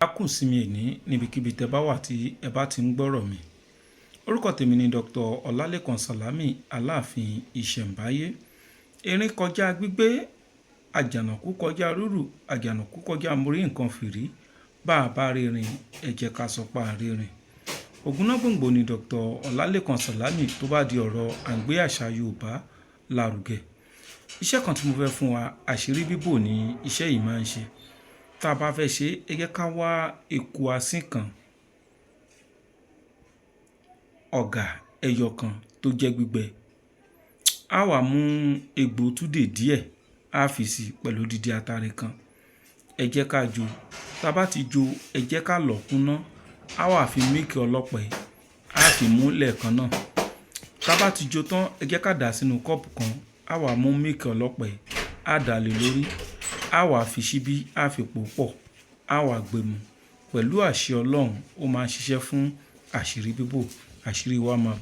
A kú ìsinmi èní níbikíbi tẹ́ bá wà tí ẹ bá ti ń gbọ́rọ̀ mi. Orúkọ tèmi ni Dr. Ọlálékan Sàlámì Aláàfin Ìṣẹ̀ǹbáyé. Erin kọjá gbígbé, àjànàkú kọjá rúrù, àjànàkú kọjá mo rí nǹkan fìrí. Bá a bá rírin, ẹ jẹ́ ká sọ pé a rírin. Ògúnnágbòǹgbò ni Dr. Ọlálékan Sàlámì tó bá di ọ̀rọ̀ à ń gbé àṣà Yorùbá lárugẹ. Iṣẹ́ kan tí mo fẹ́ fún wa, àṣírí bíbò ni iṣẹ́ yìí máa ń ṣe. Tá a bá fẹ́ ṣe é, ẹ jẹ́ ká wá eku asín kan, ọ̀gà ẹyọ kan tó jẹ́ gbígbẹ. Á wá mú egbò túdè díẹ̀, á fi sí pẹ̀lú odidi atare kan. Ẹ jẹ́ ká jó. Tá a bá ti jó, ẹ jẹ́ ká lọ̀ kúnná. Á wá fi mílìkì ọlọ́pẹ, á fi mú lẹ́ẹ̀kan náà. Tá a bá ti jó tán, ẹ jẹ́ ká dà á sínú kọ́ọ̀pù kan. Á wá mú mílìkì ọlọ́pẹ, á dà lé lórí. Á wá fi ṣíbí, á fi pò pọ̀, á wá gbé mu. Pẹ̀lú àṣẹ Ọlọ́run, ó máa ń ṣiṣẹ́ fún àṣírí bíbò. Àṣírí wa máa.